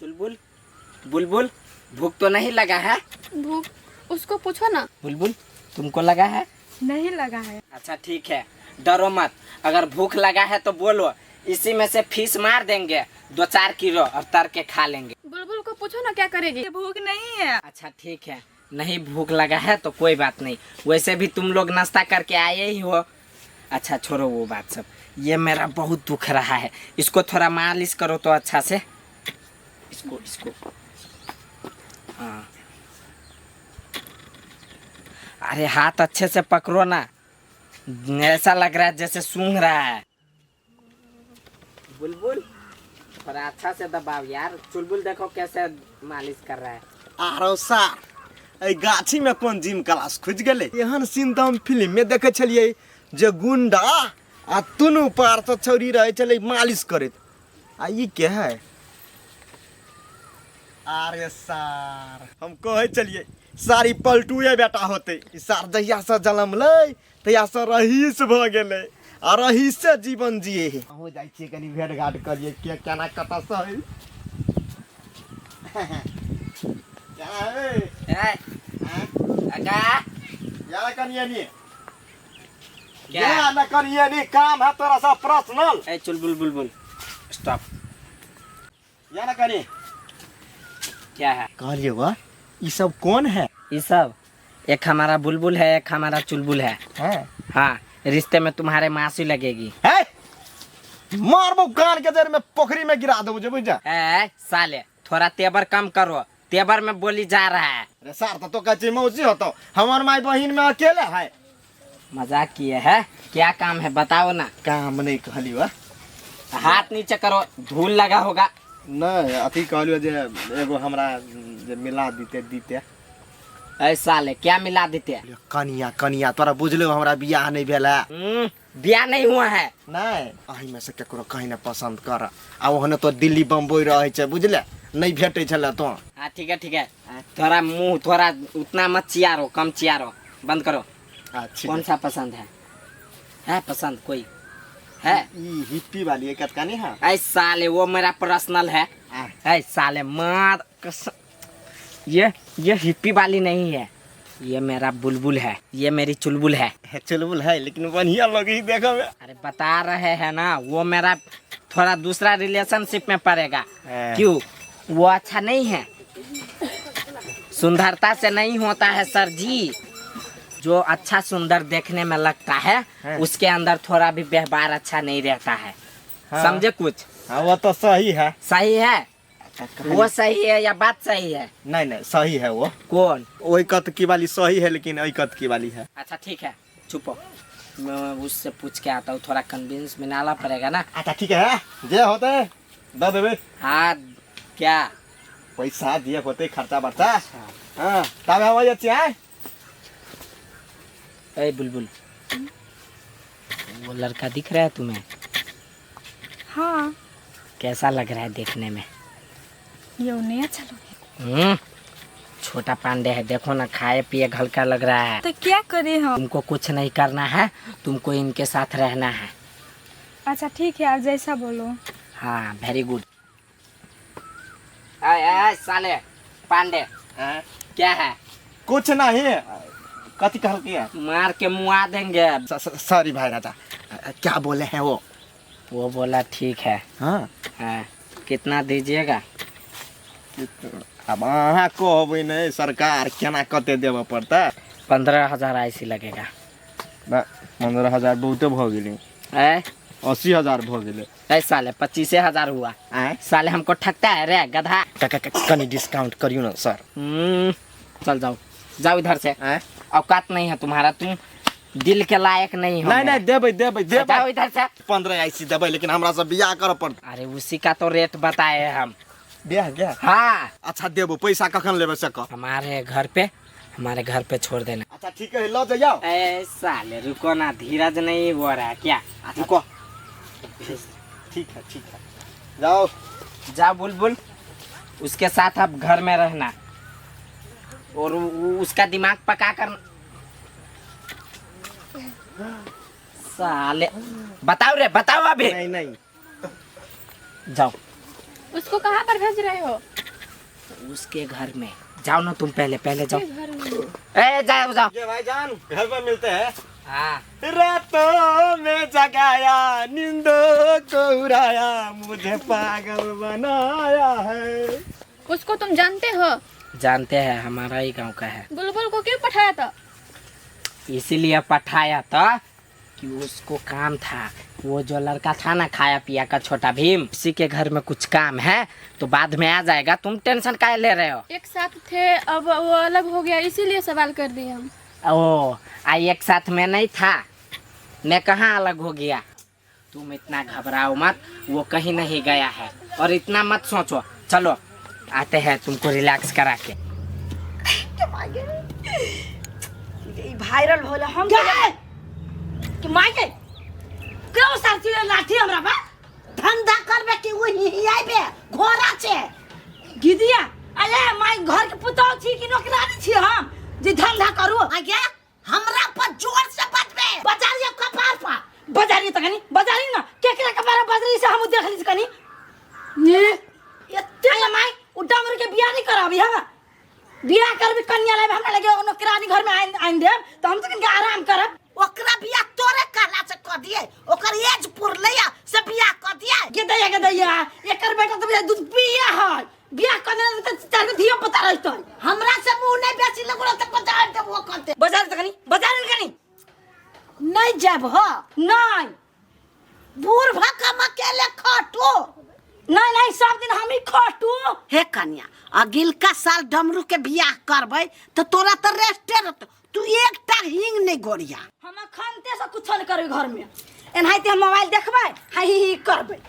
चुलबुल, बुलबुल, भूख तो नहीं लगा है? भूख उसको पूछो ना। बुलबुल, तुमको लगा है? नहीं लगा है। अच्छा ठीक है, डरो मत। अगर भूख लगा है तो बोलो, इसी में से फीस मार देंगे 2-4 किलो और तर के खा लेंगे। बुलबुल को पूछो ना क्या करेगी। भूख नहीं है। अच्छा ठीक है, नहीं भूख लगा है तो कोई बात नहीं, वैसे भी तुम लोग नाश्ता करके आए ही हो। अच्छा छोड़ो वो बात सब, ये मेरा बहुत दुख रहा है, इसको थोड़ा मालिश करो तो अच्छा से। इसको इसको, हाँ। अरे हाथ अच्छे से पकड़ो ना, ऐसा लग रहा है जैसे सूंघ रहा है। बुलबुल थोड़ा अच्छा से दबाओ यार। चुलबुल देखो कैसे मालिश कर रहा है। आरो सार, एहि गाछी में कोन जिम क्लास खुजि गेलै? एहन सीन तऽ हम फिल्म में देखै छलियै जे गुंडा आ दुनू पार से छौरी रहै छलै मालिश करैत। आ ई के है? अरे सार, हम कहै छलियै सारी पलटुए बेटा होतै। ई सार जहिया से जनमलै तहिया से रहीस भऽ गेलै आ रहीसे जीवन जिए है। अहूँ जाइ छियै कनि भेट घाट करियै के केना कतऽ से है। केना है? ए, काका। यार कनि एनी। क्या? या ना कनि एनी, काम है तोरा सा पर्सनल। ए चुलबुल बुलबुल स्टॉप। या ना कनि। क्या है? कहलिए वाह, ई सब कौन है? ये सब एक हमारा बुलबुल है, एक हमारा चुलबुल है। है? हाँ, रिश्ते में तुम्हारे मासी लगेगी। है? मारबो कान के जर में पोखरी में गिरा देबो जे बुझा। ए साले, थोड़ा तेवर कम करो, तेवर में बोली जा रहा है। अरे सार, तो कच्ची मौसी होतो, हमार माई बहिन में अकेले है। मजाक किए है? क्या काम है बताओ ना। काम नहीं कहली वाह। हाथ नीचे करो, धूल लगा होगा। नहीं अथी कहलियो जे एगो हमरा जे मिला दीते दीते। ऐ साले, क्या मिला देते? कनिया कनिया, तोरा बुझलो हमरा बियाह नहीं भेल है। बियाह नहीं हुआ है? नहीं, अही में से केकरो कहीं ना पसंद कर। आ ओहने तो दिल्ली बम्बई रहे छै बुझले, नहीं भेटे छले तो। हाँ ठीक है ठीक है, थोड़ा मुंह थोड़ा उतना मत चियारो, कम चियारो, बंद करो। अच्छा कौन सा पसंद है? है पसंद कोई है? ई हिप्पी वाली है कतकानी है। ऐ साले, वो मेरा पर्सनल है। ऐ साले मार कसम, ये हिप्पी वाली नहीं है, ये मेरा बुलबुल है, ये मेरी चुलबुल है। चुलबुल है लेकिन बढ़िया लगी देखो में। अरे बता रहे हैं ना, वो मेरा थोड़ा दूसरा रिलेशनशिप में पड़ेगा। है। क्यों? वो अच्छा नहीं है, सुंदरता से नहीं होता है सर जी। जो अच्छा सुंदर देखने में लगता है, है। उसके अंदर थोड़ा भी व्यवहार अच्छा नहीं रहता है। हाँ। समझे कुछ? हाँ वो तो सही है। सही है वो? सही है या बात सही है? नहीं नहीं सही है वो। कौन? वही कतकी वाली सही है, लेकिन वही कतकी वाली है। अच्छा ठीक है, चुप हो, मैं उससे पूछ के आता हूँ, थोड़ा कन्विंस मिलाना पड़ेगा ना। अच्छा ठीक है, जे होते है दे देबे। हाँ क्या पैसा जे होते खर्चा बर्चा। हाँ तब हम जाए छियै। ए बुलबुल, वो लड़का दिख रहा है तुम्हें? हाँ। कैसा लग रहा है देखने में? ये नहीं अच्छा लगे। छोटा पांडे है, देखो ना, खाए पिए हल्का लग रहा है। तो क्या करें हम? तुमको कुछ नहीं करना है, तुमको इनके साथ रहना है। अच्छा ठीक है, आप जैसा बोलो। हाँ वेरी गुड। आए, आए, साले पांडे। हाँ? क्या है? कुछ नहीं, कथी कहल किया? मार के मुआ देंगे। सॉरी भाई राजा, क्या बोले हैं वो? वो बोला ठीक है। हाँ। हाँ, कितना दीजिएगा? अब अहाँ कहबै नहीं सरकार, केना कते देबऽ पड़तै? 15,000 ऐसी लगेगा। 15,000 बहुते भऽ गेलै। ए? 80,000 भऽ गेलै। ए साले, 25,000 हुआ। आँय? साले हमको ठगता है रे गधा। कनी डिस्काउंट करियो ना सर। चल जाओ, जाओ इधर से। आँय? औकात नहीं है तुम्हारा, तुम दिल के लायक नहीं हो। नहीं नहीं देबै देबै देबै। जाओ इधर से। 15 ऐसी देबै, लेकिन हमरा से बियाह करऽ पड़तै। अरे उसी का तो रेट बताए हम। बियाह गया? हाँ। अच्छा देबो, पैसा कखन लेबै से कह? हमारे घर पे, हमारे घर पे छोड़ देना। अच्छा ठीक है, लऽ जाओ। ए साले रुको ना, धीरज नहीं हो रहा है क्या? रुको, ठीक है ठीक है, जाओ। जा बुलबुल, उसके साथ अब घर में रहना और उसका दिमाग पका कर। साले बताओ रे, बताओ अभी। नहीं नहीं जाओ। उसको कहाँ पर भेज रहे हो? उसके घर में जाओ ना तुम, पहले पहले जाओ। घर में। ए जाओ जाओ। ये भाईजान घर पर मिलते हैं। हाँ रातों में जगाया, नींदों को उड़ाया, मुझे पागल बनाया है। उसको तुम जानते हो? जानते हैं, हमारा ही गांव का है। बुलबुल को क्यों पठाया था? इसीलिए पठाया था कि उसको काम था। वो जो लड़का था ना खाया पिया का छोटा भीम, उसी के घर में कुछ काम है तो बाद में आ जाएगा। तुम टेंशन काहे ले रहे हो? एक साथ थे, अब वो अलग हो गया, इसीलिए सवाल कर दिए हम। ओ आई एक साथ में नहीं था, मैं कहाँ अलग हो गया? तुम इतना घबराओ मत, वो कहीं नहीं गया है और इतना मत सोचो। चलो आते हैं तुमको रिलैक्स करा के। ई वायरल होला हम के माय के क्यों साथी लाठी हमरा बा धंधा करबे कि वही आइबे घोड़ा छे गिदिया। अरे my घर के पुतौ छी कि नौकरानी छी हम जे धंधा करू? आगे हमरा पर जोर से बजबे बजारियो कपार पर। बजारी त कनी बजारी न केकरा कपार बजरी से हम देख ली कनी ने एते। अरे my उ डमरू के बियाह नहीं कराबी हम, बियाह करबी कन्या लाबे हमरा लगे नौकरानी घर में आइन आइन देब त हम त कनी आराम करब। ओकरा बियाह तोरे कहला से क दिए, ओकर एज पुरलैया से बियाह क दिए। गे दैया गे दैया, एकर बेटा त बुझाइ दूध पिया है, बियाह करने त चार गो धियो पुता रहतै। हमरा से मुंह नहीं बेसी लगलो त बजार देबो करते। बजार त कनी बजार कनी नहीं जाब हो। नहीं बूढ़ भकम अकेले खटो। नहीं नहीं सब दिन हम ही खटू। हे कन्या, अगिलका साल डमरू के बियाह करबै त तोरा त रेस्टे रहतौ, तू एकटा हिंग नहीं गोरिया। हम खनते से कुछ नहीं करबै घर में, एनाहिते हम मोबाइल देखबै हाई ही ही करबै।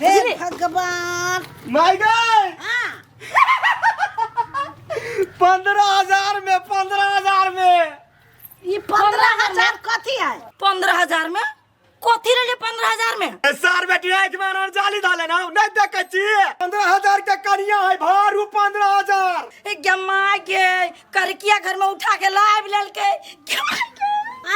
हे भगवान। माय गए हाँ 15,000 में, 15,000 में। ये 15,000 कथी है? 15,000 में कथी रहे? 15,000 में सार बेटी आँख में अनार जाली धाले ना नहीं देखे छी। 15,000 के कनिया है भारू 15,000। ए गम्मा के करकिया घर में उठा के लाइव लेलके।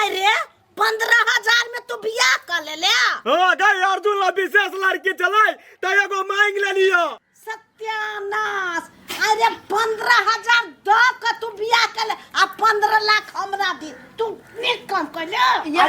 अरे 15,000 में तू बियाह कर ले ले। हाँ गई अर्जुन ला विशेष लड़की चले तो एगो मांग ले लियो। सत्यानाश। अरे 15,000 द के तू बियाह कर ले आ 15 लाख हमरा दी, तू नीक काम कर ले। ये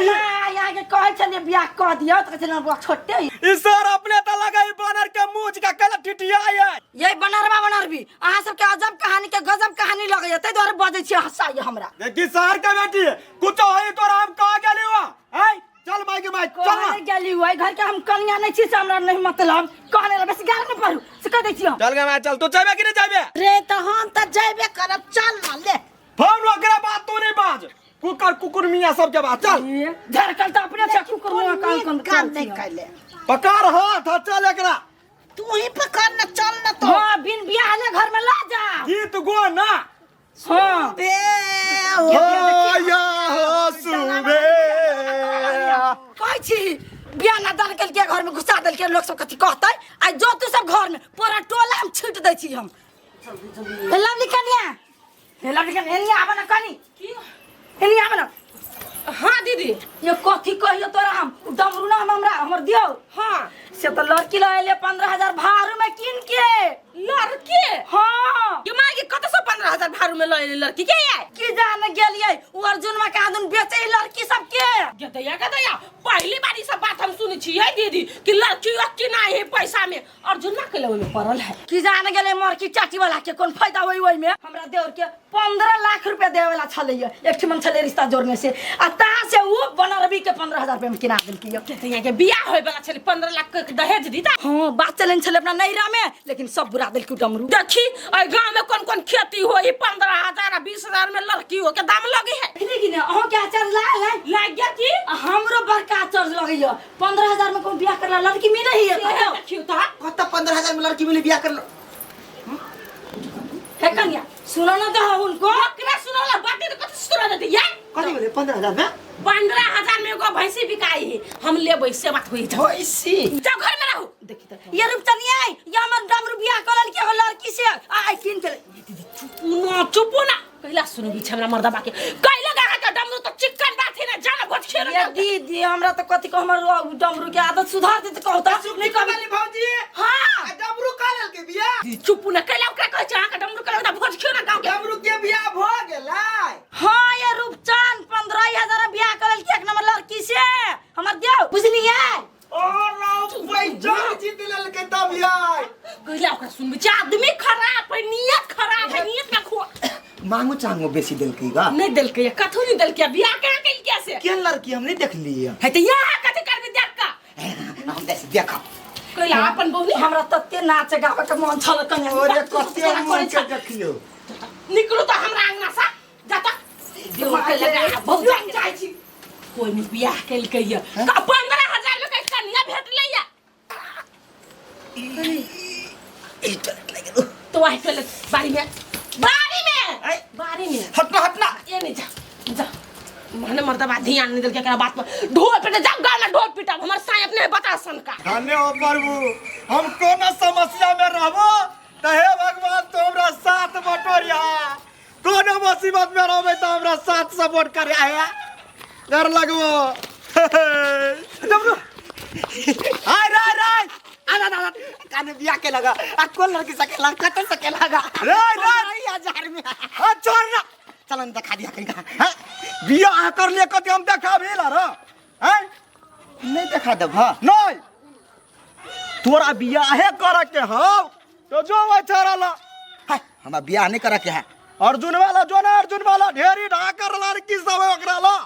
यहाँ के कहै छलियै बियाह कऽ दियौ तऽ कहै छलियै बौआ छोटे। ई सर अपने त लगे बनर के मूछ के कल टिटिया है। ये बनरबा बनरबी अहाँ सबके अजब कहानी के गजब कहानी लगैया ताहि दुआरे बजै छी हँसाइए हमरा। देखी सर के बेटी कुछ होई तोरा हम कह गेली हुआ। ऐ चल माई के माई चल ना। कहने गेली हुआ घर के हम कनिया नहीं छी से हमरा नहीं मतलब कहने ला बेसी गाल नहीं पड़ू से कह दै छी हम। चल गे माई चल, तू जाबे कि नहीं जाबे? रे त हम त जाबे करब, चल ना ले। फोन ओकरा बात तू नहीं बाज, कुकर कुकुर मियां सब के बात चल। झरकल त अपने से कुकुर मुआ काम नीक काम काम नहीं कैले। पकड़ हाथ चल एकरा। तू ही पकड़ न चल न तो। हां बिन बियाह ले घर में ला जा। गीत गो ना। हां बे हो या हो सुबे। कहै छी बियाह ना दान केलकै घर में घुसा देलकै, लोग सब कथी कहतै? आ जो तू सब घर में पूरा टोला में छीट दै छी हम। हे लवली कनिया, हे लवली कनिया एनी आब न कनी, एनी आब न। हाँ दीदी। ये कथी कहियो तोरा हम डमरू ना हम हमरा हमर दियौ। हाँ से तो लड़की ल एले 15,000 भारू में किन के। लड़की? हाँ। ये माय के कत से 15,000 भारू में ल एले लड़की के? आय की जाने गेलियै उ अर्जुन में कादुन बेचे लड़की सब के। गदैया गदैया पहली बार ई सब बात हम सुनै छी है दीदी कि लड़की की ना है पैसा में अर्जुन ना के लेवे में पड़ल है। की जाने गेलै मरकी चाटी वाला के कोन फायदा होई ओइ में? हमरा देवर के 15 लाख रुपया देवे वाला छलैया, एक ठिमन छलै रिश्ता जोड़ने से, आ ता से उ बनरबी के 15,000 रुपया में किना देलकै। गदैया के बियाह होय वाला छलै 15 लाख के दहेज दीता। हां बात चलन छलै अपना नैरा में, लेकिन सब बुरा देलकै डमरू। देखी ए गांव में कौन कौन खेती होई 15,000 आ 20,000 में लड़की हो के दाम लगे है। लेकिन अहों के आचार लाल है लाग गया की? हमरो बड़का आचार लगैया 15,000 में कोन बियाह करला लड़की मिले ही है। देखियो त कत 15,000 में लड़की मिली बियाह कर। हे कन्या सुनो न त उनको ओकरा सुनला बात त कत सुना देती यार। कथि भेलै 15,000 में? 15,000 में एगो भैंसी बिकाई है, हम लेबै से बात होई। भैंसी जाओ घर में रहू। देखी त ये रूपचनिया ये हमर डमरू बियाह करल के एगो लड़की से आ किन के। दीदी चुपू ना चुपू ना कहला सुनबी छै हमरा मर्दबा के कहला गा के डमरू त चिकन बात है ना जाना गोट खेल। ये दीदी हमरा त कथि को हमर डमरू के आदत सुधार दे त कहू त नहीं कहली भौजी। हां डमरू के बियाह। चुप न कैला ओकरा कहै छै अहाँके डमरू के लगता भोज खियो ना गाँव के। डमरू के बियाह भ गेलै। हाँ ये रूपचंद 15,000 में बियाह कर लेलकै एक नंबर लड़की से हमर देव बुझलियै। और पैसा जीत लेलकै तब यार। कैला ओकरा सुनबै छै आदमी खराब है, नियत खराब है, नियत ना खो मांगो चांगो बेसी देलकै गा। नहीं देलकै कथू नहीं देलकै बियाह केना केलकै से। केहन लड़की हम नहीं देखलियै है त यहाँ कथी करबी देख का हम देख देखा कैला अपन बहु हमरा तते नाच गावे के मन छल कन्या। अरे कते मन के देखियो। निकलू तो हमरा अंगना से जाता बहुत जाइ छी। कोई नहीं बियाह केलकै या 15,000 में के कन्या भेटलै या ई टॉयलेट लागि गेलो। तो आइ टॉयलेट बारी में बारी में बारी में हटना हटना ये नहीं जा जा मने मर्दबा ध्यान नहीं देलकै एकरा बात पर ढोल पीटे जा गाँव में ढोल पीटब हमर साई अपने बता सन का। धन्य हो प्रभु हम कोनो समस्या में रहबो त हे भगवान तो हमरा साथ बटोरिया, कोनो मुसीबत में रहबे त हमरा साथ सपोर्ट करे आया डर लगबो। डमरू आय राय राय आना आना काने बियाह के लगा आ कोन लड़की सके लगा कत सके लगा राय राय 15,000 में। हां छोड़ ना चलन दिखा दिया कहीं का। हां बियाह कर लिए कथि हम देखा भेल र हैं नहीं देखा देब। हां नहीं तोरा बियाहे करे के हौ तो जो वै छोरा ला। हाय हमरा बियाह नहीं करे के है। अर्जुन वाला जो ना अर्जुन वाला ढेरी ढाकर लड़की सब ओकरा ला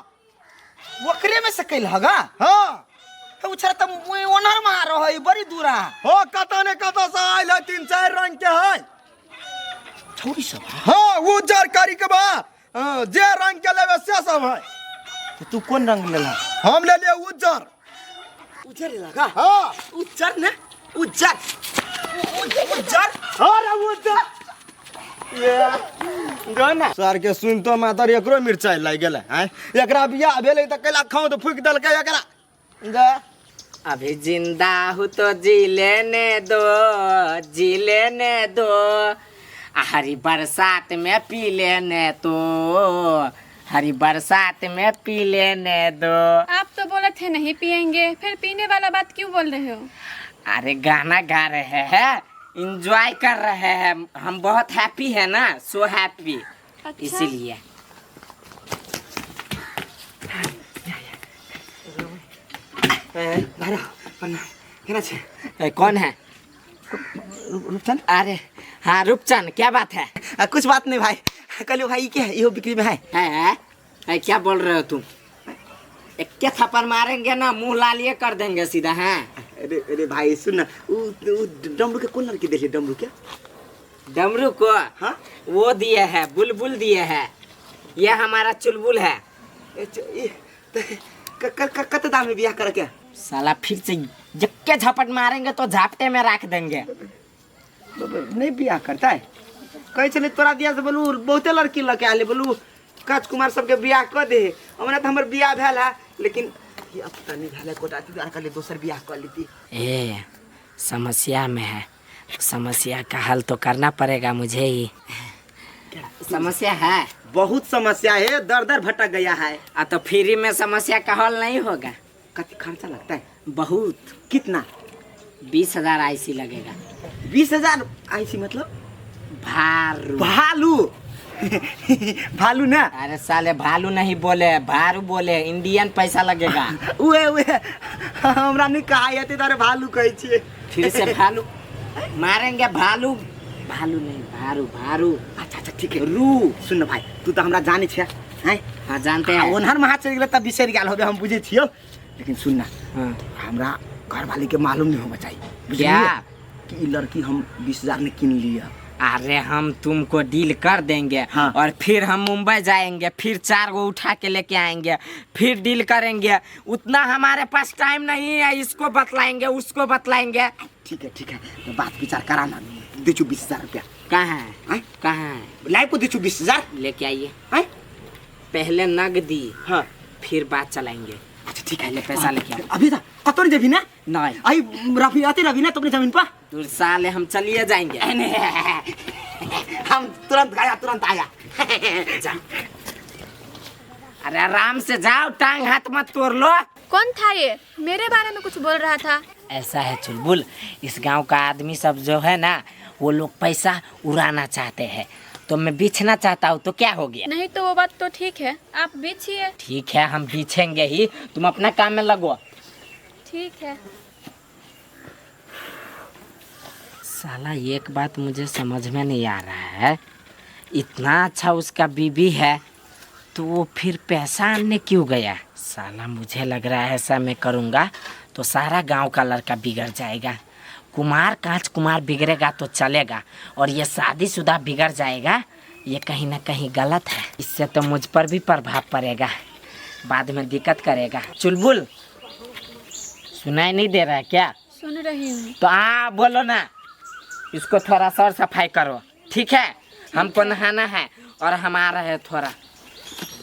ओकरे में से कैल हगा। हां उ छरा त ओनर मार रहै बड़ी दूरा हो कत ने कत से आइल है 3-4 रंग के है छौरी सब। हां उजर करी के बा जे रंग के लेबे से सब है। तो तू कौन रंग लेला? हम ले लिए उजर। उजर लगा? हां उजर ना उजर उजर। अरे उजर ये गना सर के सुन तो मातर एकरो मिरचाई लागि गेलै हैं एकरा बियाह भेलै त कैला खाऊ त फूक देलकै एकरा जा। अभी जिंदा हूँ तो जी लेने दो जी लेने दो हरी बरसात में पी लेने तो हरी बरसात में पी लेने दो। आप तो बोले थे नहीं पियेंगे फिर पीने वाला बात क्यों बोल रहे हो? अरे गाना गा रहे हैं एंजॉय कर रहे हैं हम, बहुत हैप्पी है ना, सो हैप्पी। अच्छा। इसीलिए कौन है? रूपचंद। अरे हाँ रूपचंद, क्या बात है? कुछ बात नहीं भाई, कल भाई क्या है यो बिक्री में है। है क्या बोल रहे हो तुम? एक क्या थप्पड़ मारेंगे ना मुंह लालिए कर देंगे सीधा। हाँ अरे अरे भाई सुन ना, डमरू के कौन लड़की देखिए? डमरू क्या डमरू को? हाँ वो दिए है बुलबुल दिए है, ये हमारा चुलबुल है। कत दाम में बियाह कर क्या? साला फिर से जक्के झपट मारेंगे तो झापटे में रख देंगे। नहीं बियाह करता है कहे छलै तोरा दिया से बोलू बहुते लड़की लके आले बोलू काच कुमार सबके बियाह क दे, हमरा त हमर बियाह भेल है लेकिन अब त नहीं भेल है कोटा तू कर ले दोसर बियाह कर लेती। ए समस्या में है, समस्या का हल तो करना पड़ेगा मुझे ही। समस्या है बहुत समस्या है, दर दर भटक गया है। आ तो फ्री में समस्या का हल नहीं होगा। कति खर्चा लगता है? बहुत। कितना? 20,000 आईसी लगेगा। 20,000 आईसी मतलब? भारू। भालू भालू ना? अरे साले भालू नहीं बोले, भारू बोले, इंडियन पैसा लगेगा। उहे उहे हमरा नहीं कहा जाते तारे भालू कहै छियै। फिर से भालू मारेंगे, भालू भालू नहीं भारू भारू। अच्छा अच्छा ठीक है रू। सुन न भाई तू तो हमरा जाने छे हैं? हाँ जानते हैं। ओनहर महा चलि गेलै त बिसरि गेल होबे हम बुझै छियौ, लेकिन सुन ना हाँ। हमरा घरवाली के मालूम नहीं होना चाहिए क्या कि ई लड़की हम 20,000 में किन लिया। अरे हम तुमको डील कर देंगे। हाँ। और फिर हम मुंबई जाएंगे, फिर 4 गो उठा के लेके आएंगे, फिर डील करेंगे। उतना हमारे पास टाइम नहीं है, इसको बतलाएंगे उसको बतलाएंगे। ठीक है ठीक है, तो बात विचार कराना। देचू 20,000 रुपया। कहाँ है? कहाँ है? लाइव को देचू 20,000 लेके आइए। पहले नगदी, हाँ, फिर बात चलाएंगे। अच्छा ठीक है, पहले पैसा लेके आओ। अभी था कतो नहीं जबी ना? नहीं आई रफी आते रवि ना तुमने जमीन पर दूर साले हम चलिए जाएंगे। हम तुरंत गया तुरंत आया। जा। अरे आराम से जाओ, टांग हाथ मत तोड़ लो। कौन था ये? मेरे बारे में कुछ बोल रहा था। ऐसा है चुलबुल, इस गांव का आदमी सब जो है ना वो लोग पैसा उड़ाना चाहते हैं, तो मैं बिछना चाहता हूँ, तो क्या हो गया? नहीं तो वो बात तो ठीक है, आप बिछिए। ठीक है, हम बिछेंगे ही, तुम अपना काम में लगो। ठीक है। साला एक बात मुझे समझ में नहीं आ रहा है, इतना अच्छा उसका बीबी है तो वो फिर पैसा आने क्यों गया? साला मुझे लग रहा है ऐसा मैं करूँगा तो सारा गांव का लड़का बिगड़ जाएगा। कुमार कांच कुमार बिगड़ेगा तो चलेगा, और ये शादीशुदा बिगड़ जाएगा, ये कहीं ना कहीं गलत है। इससे तो मुझ पर भी प्रभाव पड़ेगा, बाद में दिक्कत करेगा। चुलबुल सुनाई नहीं दे रहा है क्या? सुन रही हूँ। तो आ बोलो ना, इसको थोड़ा सा और सफाई करो, ठीक है? हमको नहाना है और हम आ रहे हैं थोड़ा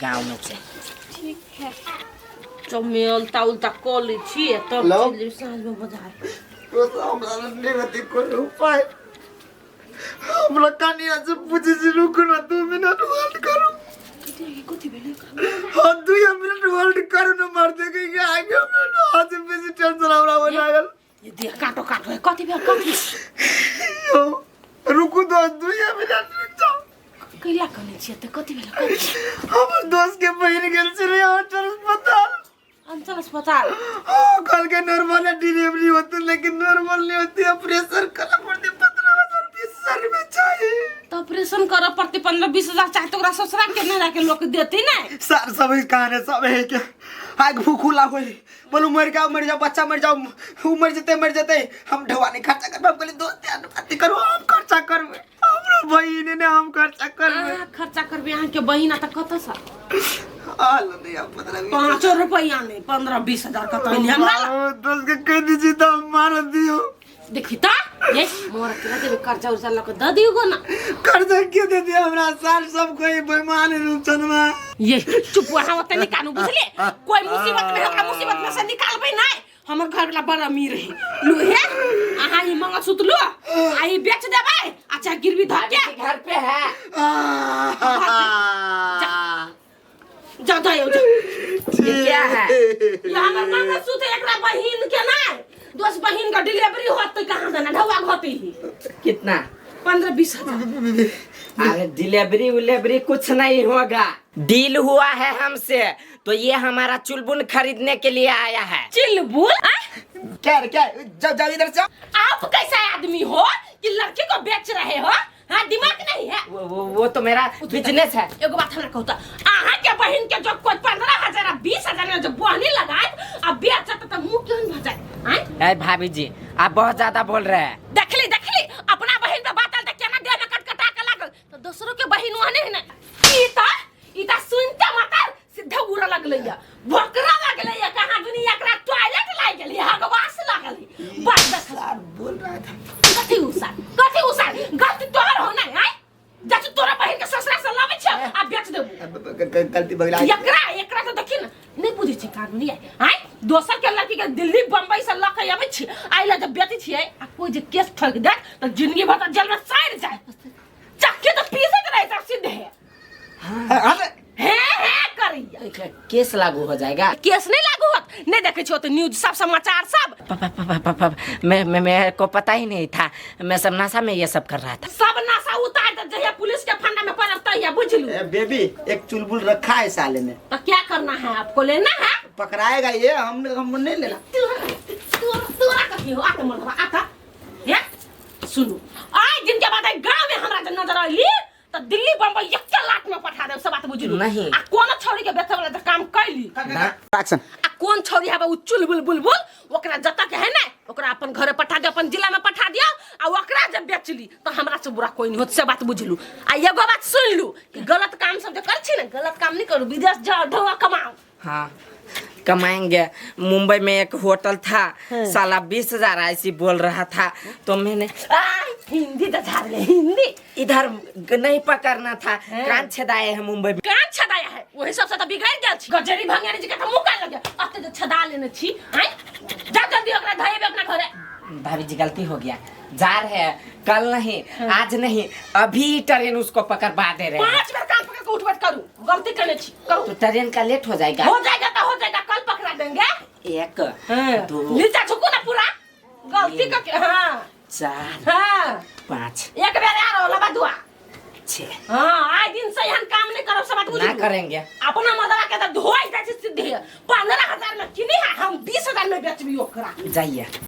गाँव में से। ठीक है। चमेल उल्टा कऽ लै छी तब लो। चलि जेबै साँझ में बाजार। हमरा नहीं रहती कोई उपाय। हमरा कनिया से पूछे छी, रुकू ना 2 मिनट होल्ड करू। हाँ 2 मिनट होल्ड करू ना, मार देगे कि आगे हमरा ना आज बेसी टेंशन हमरा हो लागल। ये देह काटो काटो है, कथी भेल कथी? यो रुकू तो 2 मिनट रुक जाओ। कैला कहने छियै तऽ कथी भेल कथी? हमर दोस्त के बहिन गेल छलै अंचल अस्पताल। अंचल अस्पताल? हाँ, कल के नॉर्मल डिलीवरी होती लेकिन नॉर्मल नहीं होती, ऑपरेशन करना पड़ती 15,000 20,000 रुपये चाहिए। तऽ ऑपरेशन करऽ पड़तै 15-20 हजार चाहे तऽ ओकरा ससुरा के नहि राखे लोक देतै नहि। सर सब कहानी सब है के आग भूखुला होई, बोलू मर जाओ मर जाओ बच्चा मर जाओ, उ मर जते मर जते, हम ढवा नहीं खर्चा करबे। हम कहली दोस्त यार बात करू, हम खर्चा करबे, हमरो बहिन ने हम खर्चा करबे। अहाँ खर्चा करबै अहाँके बहिन तऽ कतऽ सँ? आल नहीं अब 15 5 रुपैआ नहि 15-20 हजार कतऽ एलै हमरा? दोस्त के कह दीजिए तो हम मार दियो। देखी तऽ ये मोर के देबै कर्जा उर्जा लऽ कऽ दऽ दियौ गो ना। कर्जा क्यों दे दिया हमरा? साल सब कोई बेईमान है रूपचंदवा। ये चुप वहाँ ओतऽ निकालू बुझलियै, कोई मुसीबत में हमरा मुसीबत में से निकालबै नहि। हमर घर वाला बड़ अमीर है, लू हे अहाँ ई मंगलसूत्र लू आ ई बेच देबै, अच्छा गिरवी धऽ के घर पे है। जा जा जा। ये क्या है? ये हमर मंगलसूत्र एकरा बहिन के नहि, दोस्त बहिन का डिलीवरी होतै कहाँ देना ढौआ घोतै ही। कितना? 15-20 हजार। अरे डिलीवरी उलेवरी कुछ नहीं होगा, डील हुआ है हमसे, तो ये हमारा चुलबुल खरीदने के लिए आया है। चुलबुल? क्या क्या जाओ जाओ इधर जाओ। आप कैसा आदमी हो कि लड़की को बेच रहे हो? हाँ दिमाग नहीं है। वो तो मेरा बिजनेस है। एगो बात हमरा कहू तऽ अहाँ के बहिन के जो कोई 15,000 आ 20,000 में जो बहनी लगायत आ बेचत तऽ मुँह केहन भऽ जायत? अरे भाभी जी आप बहुत ज्यादा बोल रहे हैं। देखली देखली अपना बहिन पे बात आयल तऽ केना देह में कटकटा के लागल, तऽ दोसरो के बहिन ओहने है ने। ई तऽ सुनते मातर सीधे उड़ऽ लगलैया, भोकरा लगलैया, कहाँ दुनिया एकरा टॉयलेट लागि गेलै, हगवास लागल। बस सर बोल रहा था। कथी उसार कथी उसार? गलती तोहर हो नै आय, जा तू तोरा बहिन के ससुरा से लाबै छ आ बेच देबू। गलती बगला एकरा एकरा तऽ देखी न नहि बुझै छी कानूनी आय, दोसर के लड़की के दिल्ली बम्बई से लऽ के अबै छी, आइ लए जब बेचै छियै आ कोई जे केस ठोकि देत तऽ जिंदगी भर तऽ जेल में सड़ि जाय। चक्की तऽ पीसैत रहै छै सीधे। हे हे करैया केस लागू हो जाएगा। केस नहीं लागू होत, नहीं देखे छो तो न्यूज सब समाचार सब। पापा पापा पापा मैं मेरे को पता ही नहीं था, मैं सब नशा में ये सब कर रहा था। सब नशा उतार दे जहिया पुलिस के फंडा में पड़त तहिया बुझलू। ए बेबी एक चुलबुल रखा है साले ने, तो क्या करना है आपको? लेना है? पकड़ाएगा ये, हम नहीं लेना। तोरा कथी हो? आता मरवा आता हे सुनू, आज दिन के बाद गांव में हमरा जे नजर आइली तो दिल्ली बम्बई एक लाख में पठा देब, सब बात बुझलू। नहीं। आ कोन छौरी के बेचे वाला जे काम कैली एक्शन। आ कोन छौरी हबे उ चुलबुल बुलबुल ओकरा जतऽ के है ने ओकरा अपन घरे पठा दियो, अपन जिला में पठा दियो, आ ओकरा जब बेचली तो हमरा से बुरा कोई नहीं होत, से बात बुझलू। आ एगो बात सुन लू कि गलत काम सब जे कर छी ने गलत काम नहीं करू, विदेश जाओ ढौआ कमाओ। हाँ कमाएंगे। मुंबई में एक होटल था, साला 20,000 ऐसी बोल रहा था, तो मैंने हिंदी तो झाड़ ले, हिंदी इधर नहीं पकड़ना था, कान छेदाए है मुंबई में। कान छेदाया है वही सबसे तो बिगड़ गेल छी। गजरी भंगारी जी के तो मुंह कान लगे अते जो छेदा लेने छी। हैं जा जल्दी ओकरा धइबे अपना घरे। भाभी जी गलती हो गया, जा रहे हैं, कल नहीं आज नहीं अभी ट्रेन उसको पकड़वा दे रहे हैं। 5 बार कान पकड़ के उठ बैठ करू, गलती करने छी करू तो ट्रेन का लेट हो जाएगा। हो जाएगा तो हो जाएगा, कल पकड़ा देंगे। 1 2 नीचा झुको ना पूरा गलती करके। हाँ 4 हाँ 5 एक बेर आरो लबा दुआ 6। हाँ आइ दिन से एहन काम नहीं करब सब बात ना बुझलू करेंगे। अपना मदरा के तो धोई जाइ छै सीधे। 15,000 में किनी है, हम 20,000 में बेचबी ओकरा। जाइए।